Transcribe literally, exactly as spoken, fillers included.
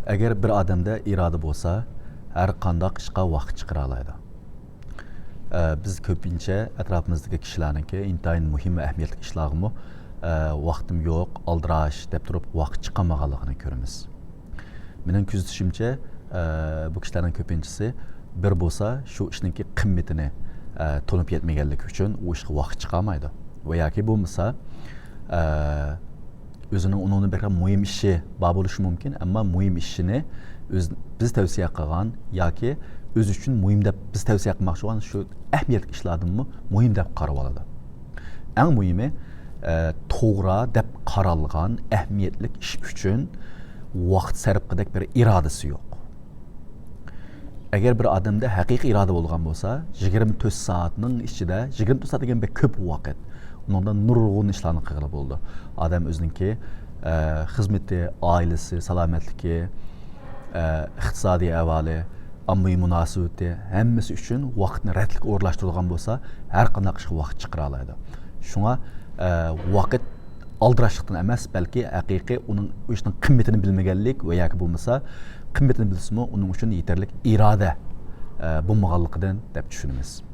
ئەگەر بىر ئادەمدە ئىرادە بولسا، ھەر قانداق ئىشقا ۋاقىت چىقىرالايدۇ. ئە، بىز كۆپىنچە ئەتراپىمىزدىكى كىشىلەرنىڭكى ئىنتايىن مۇھىم ۋە ئەھمىيەتلىك ئىشلارغىمۇ، ئە، ۋاقتىم يوق، ئالدىراش دەپ تۇرۇپ ۋاقىت چىقارمىغانلىقىنى كۆرىمىز. مېنىڭ كۆزىتىشىمچە، ئە، بۇ كىشىلەرنىڭ كۆپىنچىسى بىر بولسا شۇ ئىشنىڭكى قىممىتىنى، ئە، تونۇپ يەتمىگەنلىكى ئۈچۈن ئۇ ئىشقا ۋاقىت چىقارمايدۇ. ۋە ياكى بولمىسا، ئە، ئۆزىنىڭ ئۇنىڭدىن بەكرەك مۇھىم ئىشى بار بولۇشى مۇمكىن، ئەمما مۇھىم ئىشىنى ئۆز، بىز تەۋسىيە قىلغان ياكى ئۆزى ئۈچۈن مۇھىم دەپ بىز تەۋسىيە قىلماقچى بولغان شۇ ئەھمىيەتلىك ئىشلاردىنمۇ مۇھىم دەپ قارىۋالىدۇ. ئەڭ مۇھىمى، ئە، توغرا دەپ قارالغان ئەھمىيەتلىك ئىش ئۈچۈن ۋاقىت سەرپ قىلدەك بىر ئىرادىسى يوق. ئەگەر بىر ئادەمدە ھەقىقىي ئىرادە بولغان بولسا، يىگىرمە تۆت سائەتنىڭ ئىچىدە، يىگىرمە تۆت سائەت دېگەن بەك كۆپ ۋاقىت. ئۇنىڭدا نۇرغۇن ئىشلارنى قىلغىلى بولىدۇ. ئادەم ئۆزىنىڭكى، ئە، خىزمىتى، ئائىلىسى، سالامەتلىكى، ئە، ئىقتىسادىي ئەھۋالى، ئاممىۋى مۇناسىۋىتى، ھەممىسى ئۈچۈن ۋاقىتنى رەتلىك ئورۇنلاشتۇرىدىغان بولسا، ھەر قانداق ئىشقا ۋاقىت چىقىرالايدۇ. شۇڭا، ئە، ۋاقىت ئالدىراشلىقتىن ئەمەس، بەلكى ھەقىقىي ئۇنىڭ، ئۇ ئىشنىڭ قىممىتىنى بلمىگەنلىك ۋە ياكى بولمىسا قىممىتىنى بلسىمۇ ئۇنىڭ ئۈچۈن يېتەرلىك ئىرادە، ئە، بولمىغانلىقىدىن دەپ چۈشىنىمىز.